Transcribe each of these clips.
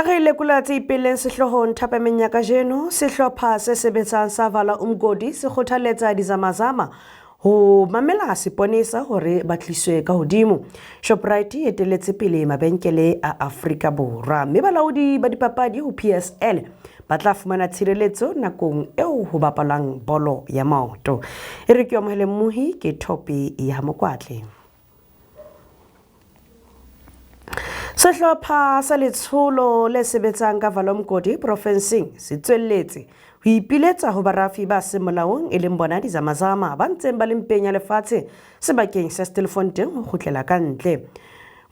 Ha re lekola tse ipeleng sehloohong thapameng ya kajeno, sehlopha se sebetsang sa Vala Umgodi se kgothaletsa dizamazama ho mamela seponesa hore ba tliswe ka hodimo. Shoprite e eteletse pele mabenkele a Afrika Borwa, mme balaodi ba dipapadi ho PSL ba tla fumana tshireletso nakong eo ho bapalwang bolo ya maoto. E re ke amohele mmohi ke Thope ya Mokwatle. Sehlopha sa letsholo le sebetsang ka Valomgodi profenseng se tswelletse ho ipiletsa ho barafi ba seng molaong e leng bona dizamazama ba ntseng ba le mpeng ya lefatshe sebakeng sa Stilfontein ho kgutlela ka ntle.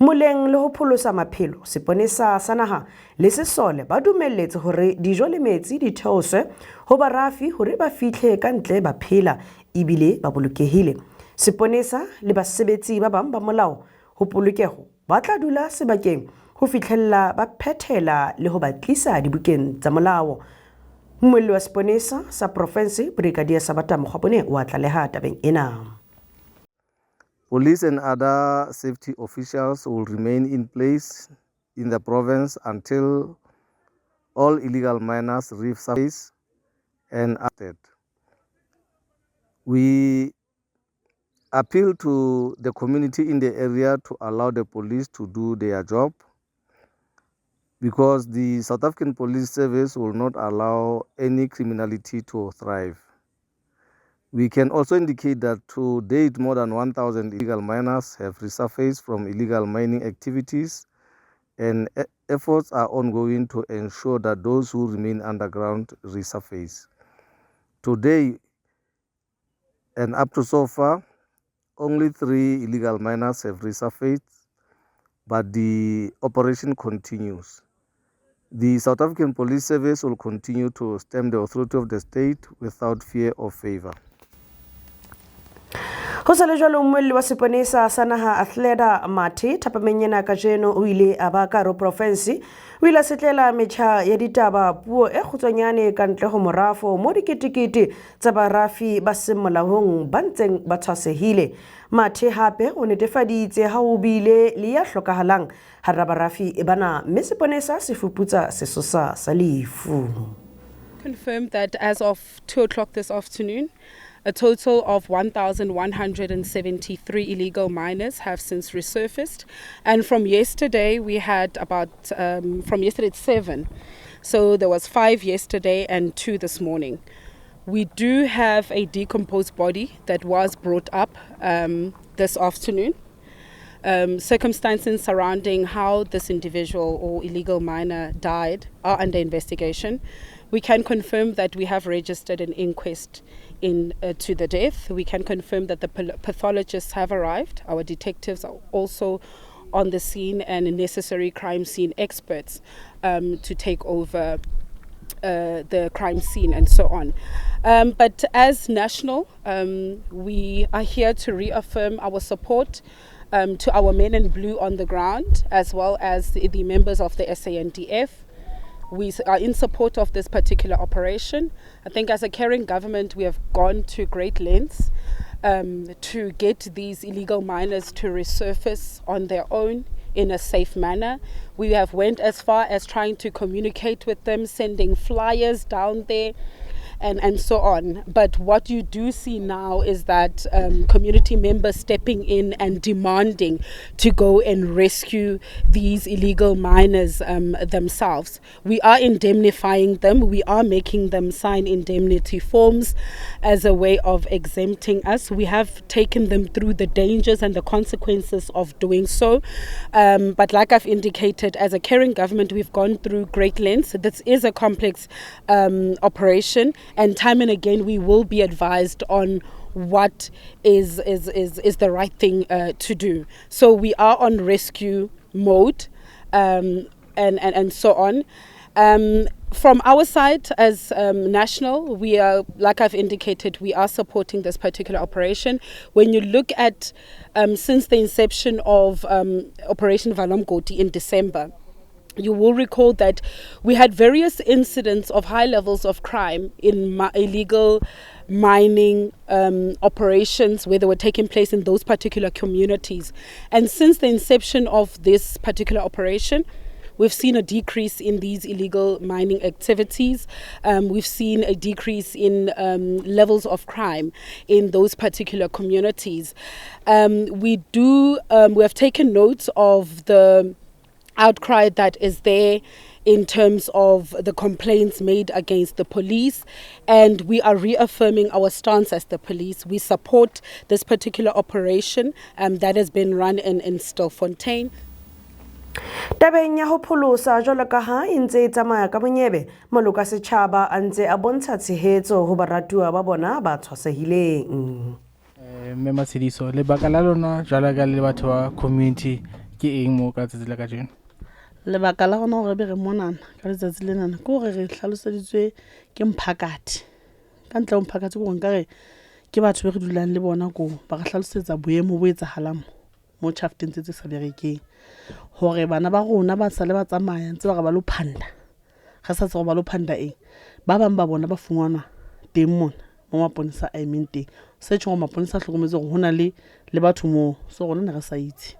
Moleng le ho pholosa maphelo, seponesa sa naha le sesole ba dumelletse hore dijo le metsi di theoswe ho barafi hore ba fitlhe ka ntle ba phela ebile ba bolokehile. Seponesa le basebetsi ba bang ba molao ho polokeho ba tla dula sebakeng ho fitlhella ba phethela le ho ba tlisa dibukeng tsa molao. Mmuelli wa seponesa sa profense Brigadier Sabata Mokgwabone wa tlaleha tabeng ena. Police and other safety officials will remain in place in the province until all illegal miners resurface and arrested. We appeal to the community in the area to allow the police to do their job, because the South African Police Service will not allow any criminality to thrive. We can also indicate that to date, more than 1,000 illegal miners have resurfaced from illegal mining activities, and efforts are ongoing to ensure that those who remain underground resurface. Today, and up to so far, only 3 illegal miners have resurfaced, but the operation continues. The South African Police Service will continue to stem the authority of the state without fear or favor. Ho sa le jwalo, mmuelli wa seponesa sa naha Athleta Mathe thapameng ena kajeno o ile a ba ka hare ho profensi. O ile a setlela metjha ya ditaba puo e kgutshwanyane ka ntle ho morafo mo diketekete tsa barafi ba seng molaong ba ntseng ba tshwasehile. Mathe hape o netefaditse ha ho bile le ya hlokahalang hara barafi bana, mme seponesa se fuputsa sesosa sa lefu. Confirmed that as of 2 o'clock this afternoon, a total of 1,173 illegal miners have since resurfaced. And from yesterday, we had about, from yesterday, it's 7. So there was 5 yesterday and 2 this morning. We do have a decomposed body that was brought up this afternoon. Circumstances surrounding how this individual or illegal miner died are under investigation. We can confirm that we have registered an inquest in to the death. We can confirm that the pathologists have arrived. Our detectives are also on the scene and necessary crime scene experts to take over the crime scene and so on. But as national, we are here to reaffirm our support to our men in blue on the ground, as well as the members of the SANDF. We are in support of this particular operation. I think as a caring government, we have gone to great lengths to get these illegal miners to resurface on their own in a safe manner. We have went as far as trying to communicate with them, sending flyers down there, and so on. But what you do see now is that community members stepping in and demanding to go and rescue these illegal miners themselves. We are indemnifying them. We are making them sign indemnity forms as a way of exempting us. We have taken them through the dangers and the consequences of doing so. But like I've indicated, as a caring government, we've gone through great lengths. This is a complex operation. And time and again, we will be advised on what is the right thing to do. So we are on rescue mode and so on. From our side as national, we are, like I've indicated, we are supporting this particular operation. When you look at since the inception of Operation Vala Umgodi in December, you will recall that we had various incidents of high levels of crime in illegal mining operations where they were taking place in those particular communities. And since the inception of this particular operation, We've seen a decrease in these illegal mining activities. We've seen a decrease in levels of crime in those particular communities. We have taken notes of the outcry that is there in terms of the complaints made against the police, and we are reaffirming our stance as the police. We support this particular operation that has been run in Stilfontein. Tabeng ya ho pholosa jwalo ka ha e ntse e tsamaya ka monyebe, maloko a setjhaba a ntse a bontsha tshehetso ho baratuwa ba bona ba tshwasehileng. Mme Matshediso, lebaka la lona jwalo ka le batho ba community ke eng mo ka tsatsi la kajeno? Lebaka la rona hore be re monana ka letsatsi lenana ke hore re hlaloseditswe ke mphakathi. Ka ntle ho mphakathi, ke hore nkare ke batho be re dulang le bona koo, ba re hlalosetsa boemo bo etsahalang mo shafteng tse tse sa berekeng, hore bana ba rona ba sale ba tsamaya ntse ba re ba lo phanda, re sa tsebe hore ba lo phanda eng. Ba bang ba bona ba fumanwa teng mona mo maponesa a emeng teng, se tjhong hore maponesa a hlokometse hore hona le batho moo. So rona ne re sa itse.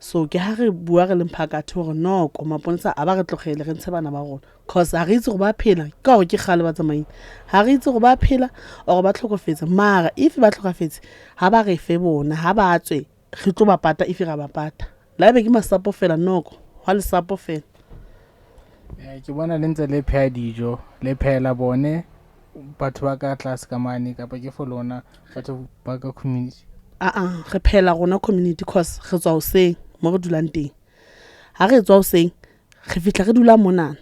So ke ha re bua re le mphakathi hore noko maponesa a ba re tlogele re ntshe bana ba rona, cause ha re itse hore ba phela, ka hore ke kgale ba tsamaile, ha re itse hore ba phela or ba tlhokofetse. Mara if ba tlhokafetse, ha ba re fe bona, ha ba tswe, re tlo ba pata. If ra ba pata, la ebe ke masapo fela, noko hwa lesapo fela. Ke bona le ntse le pheha dijo, le phehela bone batho ba ka tlase ka mane kapa ke for lona batho ba ka community? Aa, re phehela rona community, cause re tswa hoseng mo re dulang teng. Ha re tswa hoseng, re fihla re dula monana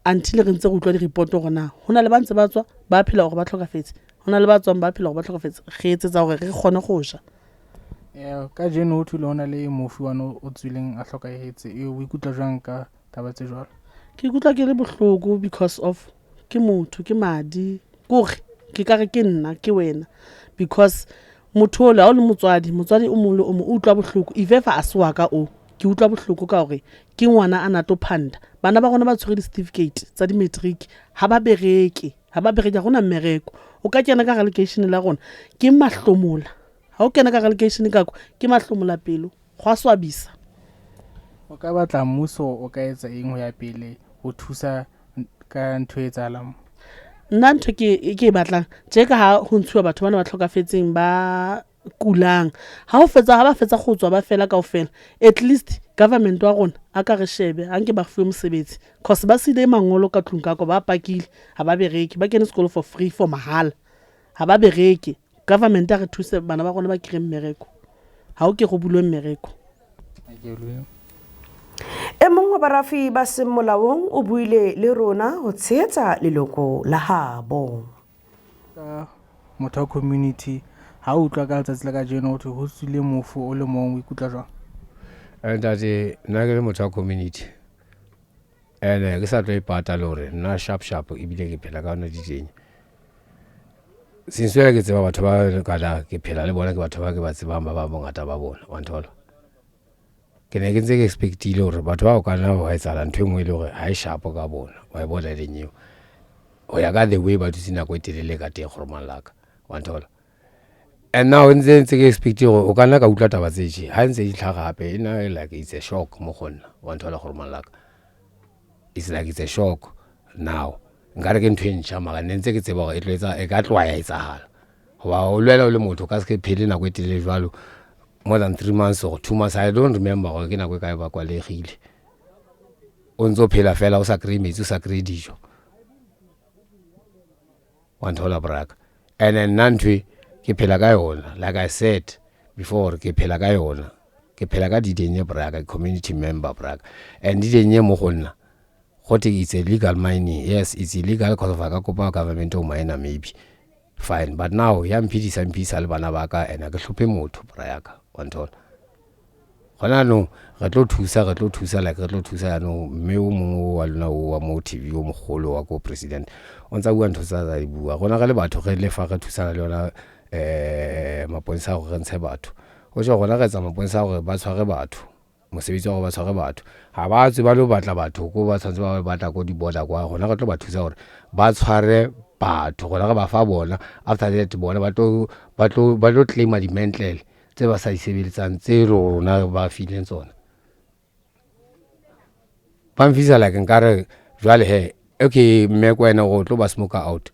until re ntse re utlwa di-report hore na ho na le ba ntse ba tswa ba phela hore ba tlhokafetse, ho na le ba tswang ba phela hore ba tlhokafetse. Re etsetsa hore re kgone go ja. Kajeno ho thule ho na le mofu wane o tswileng a hlokahetse. O ikutlwa jwang ka taba tse jwalo? Ke ikutlwa ke le bohloko because of ke motho, ke madi, kore ke ka re ke nna ke wena, because motho ole ha o le motswadi, motswadi o mong le o mong o utlwa bohloko. If ever a se wa ka o ke utlwa bohloko ka hore ke ngwana a na tlo phanda. Bana ba rona ba tshwere di-certificate tsa di-matric, ha ba bereke, ha ba bereke, ha gona mmereko. O ka kena ka hara lekeishene la rona, ke mahlomola. Ha o kena ka hara lekeishene ka kwa, ke mahlomola pelo, go a swabisa. O ka batla mmuso o ka etsa eng ho ya pele ho thusa ka ntho e etsahalang mo? Nna ntho ke e batlang tje ka ha ho ntshuwa batho bana ba tlhokafetseng, ba kulang, ha o fetsa, ha ba fetsa go tswa ba fela kaofela, at least government wa rona a ka re shebe, ha nke ba fuwe mosebetsi, cause ba siile mangolo ka tlung ka kwa, ba pakile, ha ba bereke. Ba kene sekolo for free, for mahala, ha ba bereke. Government a re thuse, bana ba rona ba kry mmereko, ha o ke go bulwe mmereko. E mong wa barafi ba seng molaong o buile le rona ho tshehetsa leloko la habo. Ka motho wa community, ha o utlwa ka letsatsi la kajeno ho thwe ho tswile mofu o le mong, o ikutlwa jwang? Ntate, nna ke le motho wa community and ke sa tlo ipata le hore nna sharp sharp ebile ke phela ka yona diteng. Since ke tseba batho ba kana, ke phela le bona, ke batho ba ke ba tsebang ba ba bongata ba bona, wa nthola. Ke ne ke ntse ke expectile hore batho bao kana ho etsahala ntho e nngwe e le hore ha e sharp ka bona, wa e bona e leng eo. Ho ya ka the way ba dutse nako e telele ka teng kgoromang la ka, wa nthola. And now ntse ke expectile hore o ka nna ka utlwa taba tse tje, ha ntse di tlhaga hape e nna like it's a shock mo go nna, wa nthola kgoromang la ka. It's like it's a shock now. Nkare ke ntho e ntjha, mara ne ntse ke tseba hore e tlo etsa, e ka tloha ya etsahala. Hoba o lwela o le motho, o ka se ke phele nako e telele jwalo, more than 3 months or 2 months, I don't remember hore ke nako e kae ba kwalegile. O ntso phela fela o sa kry metsi, o sa kry dijo. Wa nthola braka. And nna ntho e ke phela ka yona, like I said before, ke phela ka yona. Ke phela ka Didenye braka, community member braka. And Didenye mo go nna gote it's a legal mining. Yes, it's illegal because of a ka kopa government o mine maybe. Fine, but now ya mphidisa, mphidisa le bana ba ka, and ha ke hlophe motho bra ya ka, wa nthola. Gona anong re tlo thusa, re tlo thusa, like re tlo thusa yanong. Mme o mongwe o wa lona o wa mo TV o mogolo wa ko president o ntsa bua ntho tsa di bua. Rona re le batho re lefa, re thusana le yona maponesa hore re ntshe batho. Ho tjho rona re etsa maponesa hore ba tshware batho, mosebetsi wa hore ba tshware batho, ha ba tswe ba lo batla batho ko ba tshwanetse ba batla ko di-border kwa. Rona re tlo ba thusa hore ba tshware batho, rona re ba fa bona. After that bona ba tlo claima di-mental tse ba sa di sebeletsang, tse rona ba fileng tsona. Ba mfisa like nkare jwale he, okay mme ko wena go tlo ba smoker out.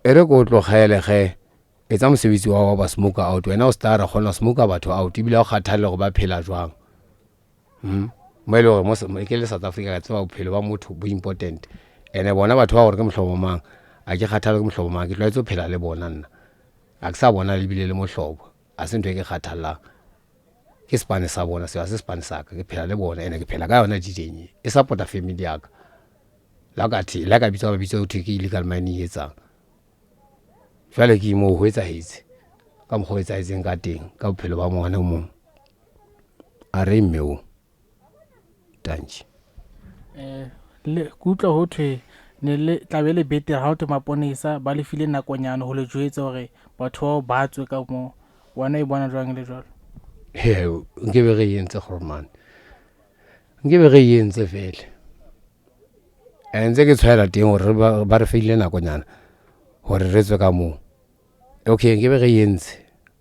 E re ko tlogele ge, etsa mosebetsi wa wa ba smoker out. Wena o star kgona smoker batho out ebile ha o kgathalle gore ba phela jwang. Mo e le gore mo ke le South Africa ka tseba bophelo ba motho bo important. Ene bona batho ba gore ke mohlobo mang, a ke kgathale ke mohlobo mang, ke tlwaetse ho phela le bona nna. A ke sa bona le bile le mohlobo, a se ntho e ke kgathallang. Ke sepane sa bona seo, ha se sepane sa ka, ke phela le bona ene ke phela ka yona DJ e. E support-a family ya ka. La ka the, la ka bitswa ba bitsa ho thwe ke illegal mining e etsang. Jwale ke moo ho etsahetse ka mokgwa o etsahetseng ka teng ka bophelo ba ngwana o mong. A re mme o tantši. Le ke utlwa ho thwe ne le tla be le betere ha ho thwe maponesa ba le file nakonyana ho le jwetsa hore batho bao ba tswe ka moo. Wena e bona jwang le jwalo? He, nkebe re entse gore man. Nkebe re entse fele. Ntse ke tshwaela teng hore ba re feile nakonyana hore re tswe ka moo. Okay, nkebe re entse.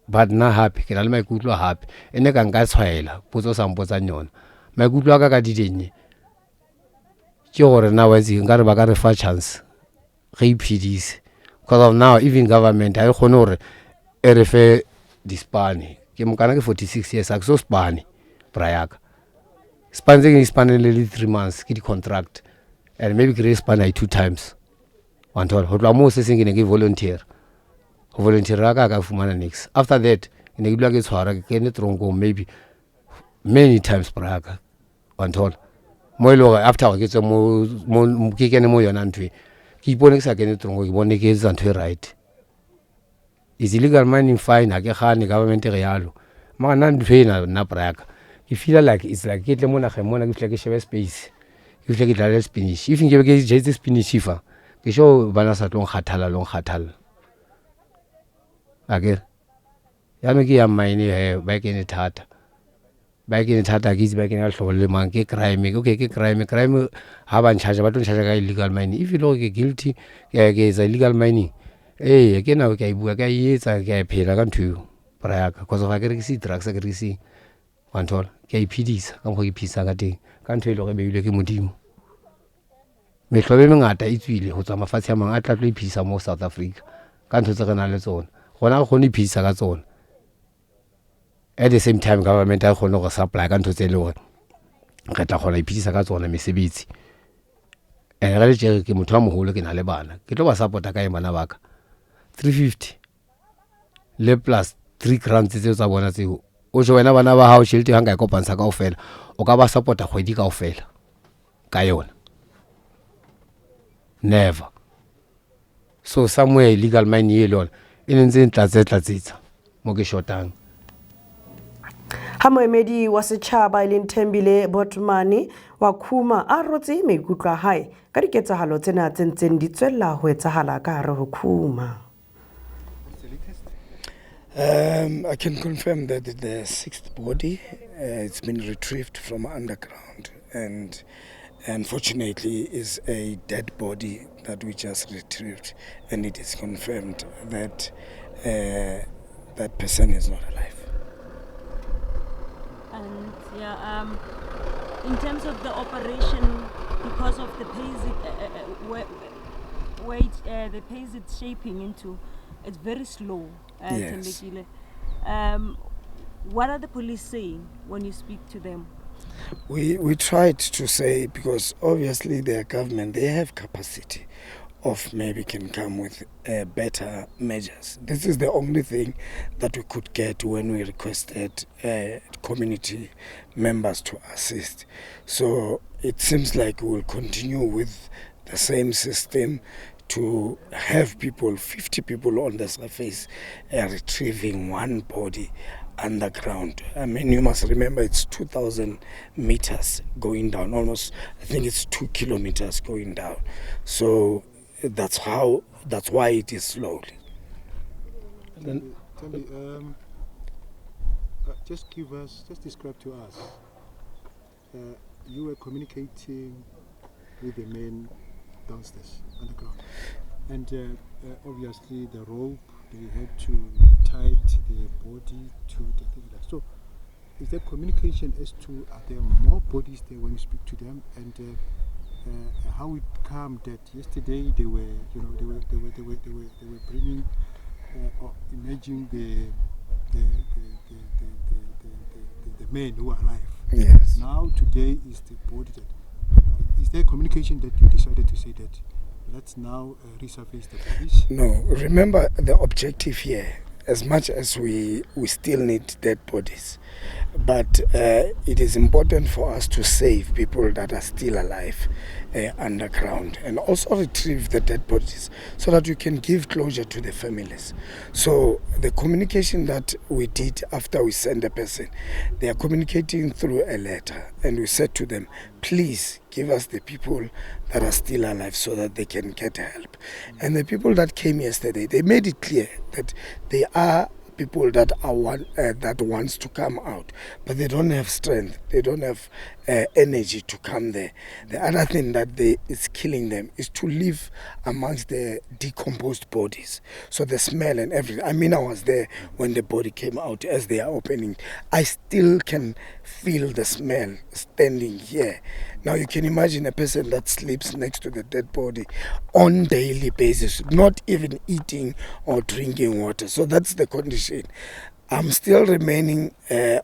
But nna hape ke na le maikutlo hape. E ne ka nka tshwaela potso o sa mpotsang yona. Maikutlo a ka ka dideng ke gore na wa itse nkare ba ka re fa chance re iphedise. Because of now even government ha e kgone hore e re fe dispane. Ke mokana ke 46 years ha ke so spane bra ya ka. Spane tse ke di spaneng le 3 months ke di contract. And maybe ke re spane 2 times. Wa nthola ho tloha moo se seng ke ne ke volunteer. Ho volunteer ka fumana nix. After that ke ne ke dula ke tshwara ke kene tronkong maybe many times bra ya ka. Wa nthola. Mo e le hore after hore ke tswe mo ke kene mo yona ntho e, ke ipone ke sa kene tronkong, ke bone ke etsa ntho e right. Is illegal mining fine, ha ke gane government re yalo. Mara nna ntho ena nna bra ya ka, ke feel like it's like ke tle mo nageng mona ke fihle ke shebe space, ke fihle ke dlale spinach. If nke be ke jetse spinach fa, ke sure bana sa tlo nkgathala lo nkgathalla. Akere yaanong ke ya mine he, ba e kene thata. Ba e kene thata, ke itse ba e kene ka lehlobo le mang, ke crime. Okay, ke crime. Crime ha ba ncharge, ba tlo ncharge ka illegal mining. If e le hore ke guilty, ke etsa illegal mining, ee, ke nako ke a e bua, ke a e etsa, ke a e phela ka ntho eo bra ya ka. Cause of ha ke rekise di-drugs, ha ke rekise, wa nthola, ke a iphedisa ka mokgwa ke iphedisang ka teng, ka ntho e leng hore e beilwe ke Modimo. Mehlobo e mengata e tswile ho tswa mafatshe a mang a tla tlo iphedisa mo South Africa ka ntho tse re nang le tsona. Rona re kgone ho iphedisa ka tsona. At the same time government ha e kgone hore supply ka ntho tse leng hore re tla kgona ho iphedisa ka tsona mesebetsi. And re le tje ke motho a moholo, ke na le bana, ke tlo ba support-a ka eng bana ba ka? 350 le plus 3 grants tseo tsa bona tseo. O tjho wena bana ba hao tjhelete ha nka e kopantsha kaofela, o ka ba support-a kgwedi kaofela ka yona. Never. So somewhere illegal mining e le yona e ne ntse e ntlatse tlatsetsa mo ke shotang. Ha moemedi wa setjhaba e leng Thembile Botmane wa Khuma a rotse maikutlo a hae ka diketsahalo tsena tse ntseng di tswella ho etsahala ka hare ho Khuma. I can confirm that the sixth body, it's been retrieved from underground, and unfortunately is a dead body that we just retrieved, and it is confirmed that that person is not alive. And yeah, in terms of the operation, because of the pace it, where it, the pace it's shaping into, it's very slow. Yes. Thembekile. What are the police saying when you speak to them? We tried to say, because obviously their government, they have capacity of maybe can come with better measures. This is the only thing that we could get when we requested community members to assist. So it seems like we will continue with the same system to have people, 50 people on the surface, retrieving one body underground. I mean, you must remember it's 2,000 meters going down, almost, I think it's 2 kilometers going down. So that's why it is slowly. Then, Thembi, just give us, just describe to us, you were communicating with the men downstairs, underground, and obviously the rope, they had to tie the body to the thing. So Is there communication as to are there more bodies there when you speak to them, and uh, uh, how it come that yesterday they were, you know, they were they were they were they were, they were bringing uh, or emerging the the the the the, the, the, the, the men who are alive. Yes. Now today is the body that is there communication that you decided to say that let's now uh, resurface the bodies? No, remember the objective here, as much as we, we still need dead bodies, but uh, it is important for us to save people that are still alive uh, underground and also retrieve the dead bodies so that we can give closure to the families. So the communication that we did after we sent the person, they are communicating through a letter, and we said to them, please give us the people that are still alive so that they can get help. And the people that came yesterday, they made it clear that they are people that are one, that wants to come out, but they don't have strength, they don't have energy to come there. The other thing that they is killing them is to live amongst the decomposed bodies. So the smell and everything. I mean, I was there when the body came out as they are opening. I still can feel the smell standing here. Now you can imagine a person that sleeps next to the dead body on daily basis, not even eating or drinking water. So that's the condition. I'm still remaining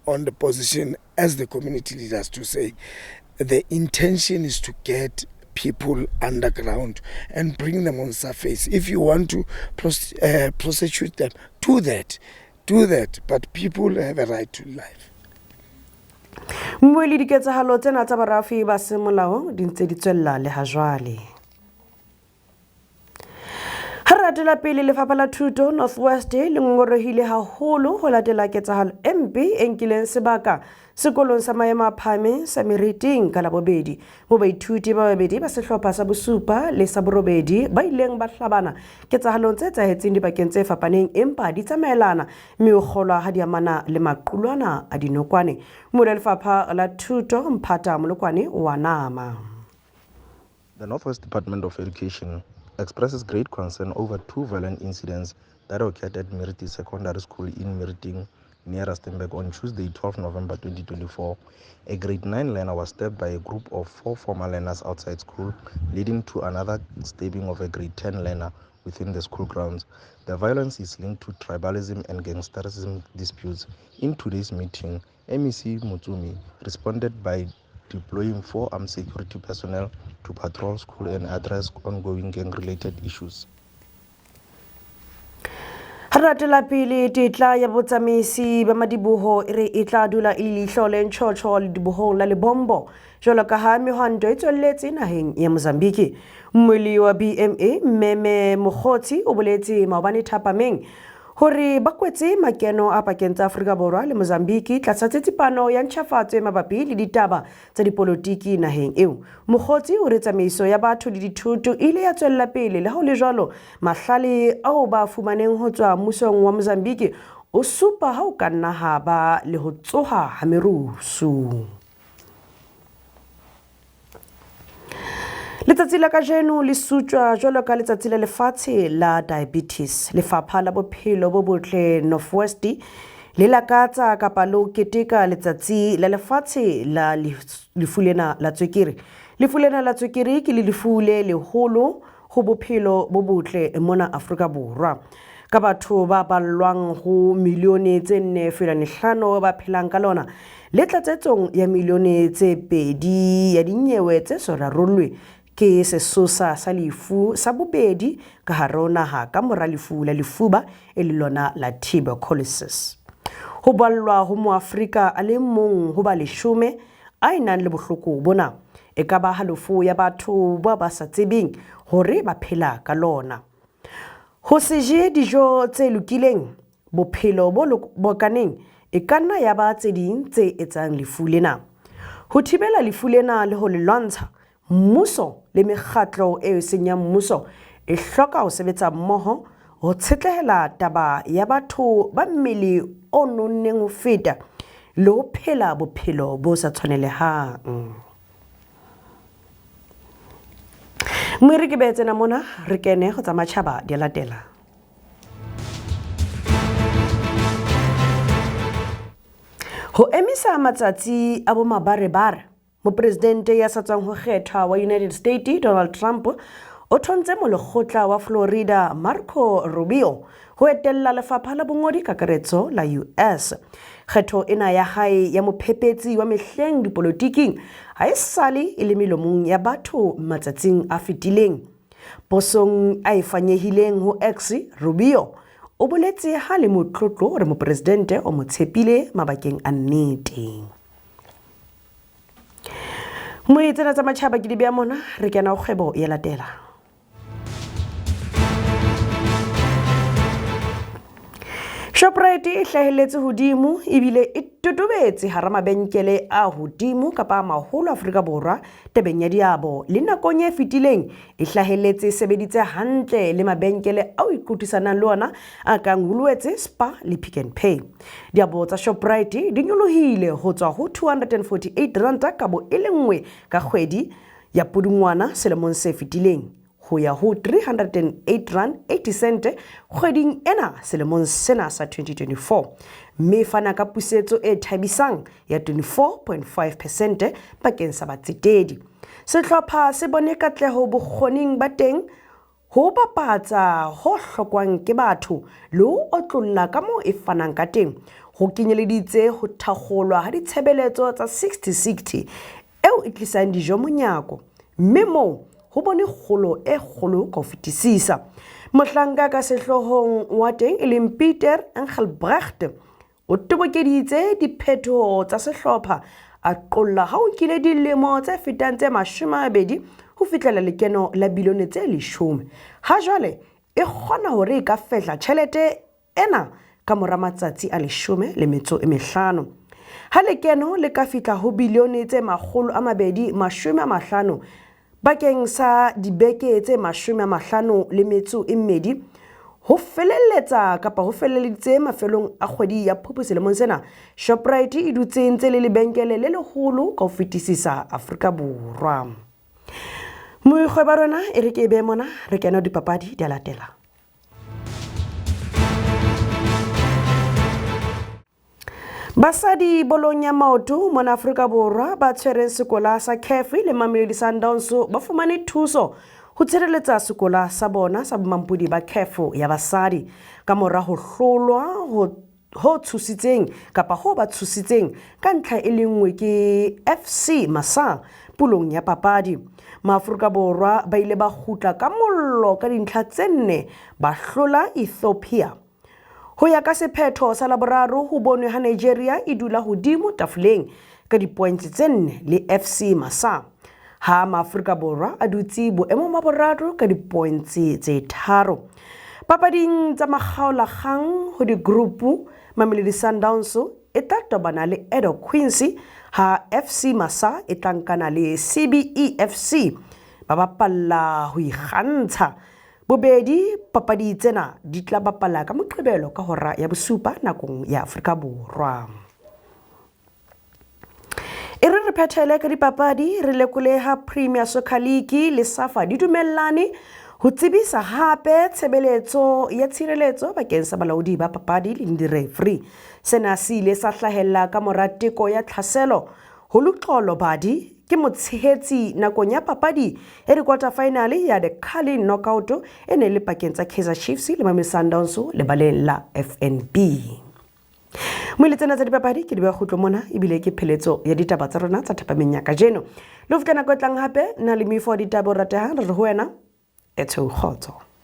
on the position as the community leaders to say the intention is to get people underground and bring them on surface. If you want to prosecute them, do that. Do that. But people have a right to life. Mmuele diketsahalo tsena tsa barafi ba semolao di ntse di tswella le ha jwale. Ha re latela pele, lefapha la thuto North West le ngongorehile haholo ho latela ketsahalo e mpe e nkileng sebaka sekolong sa maemo a phahameng sa Meriting ka Labobedi, mo baithuti ba babedi ba sehlopha sa bosupa le sa borobedi ba ileng ba hlabana ketsahalong tse etsahetseng dibakeng tse fapaneng empa di tsamaelana mme ho kgolwa ha di amana le maqulwana a dinokwane. Mmuele wa lefapha la thuto Mphata Molokwane wa nama. The Northwest Department of Education expresses great concern over two violent incidents that occurred at Miriti Secondary School in Meriting near Rustenburg on Tuesday, 12 November 2024. A grade 9 learner was stabbed by a group of 4 former learners outside school, leading to another stabbing of a grade 10 learner within the school grounds. The violence is linked to tribalism and gangsterism disputes. In today's meeting, MEC Motsumi responded by deploying 4 armed security personnel to patrol school and address ongoing gang-related issues. Ha re latela pele, tetla ya botsamaisi ba madiboho e re e tla dula e le leihlo le ntjhotjho ledibohong la Lebombo jwalo ka ha mehwanto e tswelletse naheng ya Mozambique. Mmoli wa BMA Mmeme Mokgotsi o boletse maobane thapameng hore ba kwetse makeno a pakeng tsa Afrika Borwa le Mozambique tlasa tsitsipano ya ntjhafatso e mabapi le ditaba tsa dipolotiki naheng eo. Mokgotsi o re tsamaiso ya batho le dithoto e ile ya tswella pele, le ha ho le jwalo mahlale ao ba fumaneng ho tswa mmusong wa Mozambique o supa ha o ka nna ha ba le ho tsoha ha merusu. Letsatsi la kajeno le sutjwa jwalo ka letsatsi la lefatshe la diabetes. Lefapha la bophelo bo botle North West le lakatsa kapa le ho keteka letsatsi la lefatshe la lefu lena la tswekere. Lefu lena la tswekere ke le lefu le leholo ho bophelo bo botle mona Afrika Borwa. Ka batho ba ballwang ho milione tse 4.5 ba phelang ka lona, le tlatsetsong ya milione tse 2 ya dinyewe tse so rarollwe ke sesosa sa lefu sa bobedi ka hare ho naha ka mora lefu la lefuba e le lona la tuberculosis. Ho ballwa ho moAfrika a le mong ho ba 10 a e nang le bohloko bona, e ka ba halofo ya batho ba ba sa tsebeng hore ba phela ka lona. Ho se je dijo tse lokileng, bophelo bo bokaneng e ka nna ya ba tse ding tse etsang lefu lena. Ho thibela lefu lena le ho le lwantsha, mmuso le mekgatlo e seng ya mmuso e hloka ho sebetsa mmoho ho tshetlehela taba ya batho ba mmele o nonneng ho feta le ho phela bophelo bo sa tshwanelehang. Mme re ke behe tsena mona, re kene ho tsa matjhaba di a latela. Ho emisa matsatsi a bomabarebare, Mopresidente ya sa tswang ho kgethwa wa United States Donald Trump o thontse molekgotla wa Florida Marco Rubio ho etella lefapha la bongodi kakaretso la US. Kgetho ena ya hae ya mophephetsi wa mehleng dipolotiking ha e sale e le melomong ya batho matsatsing a fetileng. Posong a e fanyehileng ho X, Rubio o boletse ha le motlotlo hore mopresidente o mo tshepile mabakeng a nnete. Moe tsena tsa matjhaba ke di beha mona, re kena ho kgwebo ya latela. Shoprite e hlahelletse hodimo ebile e totobetse hara mabenkele a hodimo kapa a maholo Afrika Borwa tabeng ya diabo le nakong e fetileng e hlahelletse e sebeditse hantle le mabenkele ao e qothisanang le ona a kang Woolworths, Spar le Pick n Pay. Diabo tsa Shoprite di nyolohile ho tswa ho 248 ranta kabo e le nngwe ka kgwedi ya Pudungwana selemong se fetileng ho ya ho 308 rand 80 cent kgweding ena selemong sena sa 2024 mme e fana ka pusetso e thabisang ya 24.5 percent bakeng sa batsetedi. Sehlopha se bone katleho bokgoning ba teng ho bapatsa ho hlokwang ke batho le ho otlolla ka moo e fanang ka teng ho kenyeleditse ho thakgolwa ha ditshebeletso tsa 60-60 eo e tlisang dijo monyako mme moo ho bone kgolo e kgolo ka ho fetisisa. Mohlanka ka sehloohong wa teng e leng Pieter Engelbrecht O tobokeditse diphetoho tsa sehlopha, a qolla ha o nkile dilemo tse fetang tse 20 ho fihlela lekeno la bilione tse 10. Ha jwale e kgona hore e ka fehla tjhelete ena ka mora matsatsi a 15. Ha lekeno le ka fihla ho bilione tse 250 bakeng sa dibeke tse 52 ho felelletsa kapa ho felelleditse mafelong a kgwedi ya Phupu selemong sena, Shoprite e dutse ntse le lebenkele le leholo ka ho fetisisa Afrika Borwa. Moikgwe ba rona e re ke e behe mona re kena dipapadi di a latela. Basadi bolong ya maoto mona Afrika Borwa ba tshwereng sekola sa CAF le Mamelodi Sundowns ba fumane thuso ho tshireletsa sekola sa bona sa bomampodi ba CAF ya basadi ka mora ho hlolwa ho ho tshositseng kapa ho ba tshositseng ka ntlha e le nngwe ke FC Masa pulong ya papadi. Maafrika Borwa ba ile ba kgutla ka mollo ka dintlha tse nne ba hlola Ethiopia. Ho ya ka sephetho sa Laboraro ho bonwe ha Nigeria e dula hodimo tafoleng ka dipoints tse nne le FC Masa, ha Maafrika Borwa a dutse boemong ba boraro ka dipoints tse tharo. Papading tsa makgaolakgang ho di-group, Mamelodi Sundowns e tla tobana le Edo Queens ha FC Masa e tla nkana le CBE FC ba bapalla ho ikgantsha. Bobedi papadi tsena di tla bapala ka Moqebelo ka hora ya bosupa nakong ya Afrika Borwa. E re re phethele ka dipapadi re lekole ha Premier Soccer League le SAFA di dumellane ho tsebisa hape tshebeletso ya tshireletso bakeng sa balaodi ba papadi le di-referee. Sena se ile sa hlahella ka mora teko ya tlhaselo ho Luxolo Badi ke motshehetsi nakong ya papadi ya di-quarter final ya the Carling Knockout e ne le pakeng tsa Kaizer Chiefs le Mamelodi Sundowns lebaleng la FNB. Moile tsena tsa dipapadi ke di beha kgutlo mona ebile ke pheletso ya ditaba tsa rona tsa thapameng ya kajeno. Le ho fihla nako e tlang hape nna le moifo wa ditaba o ratehang re re ho wena e tshweu kgotso.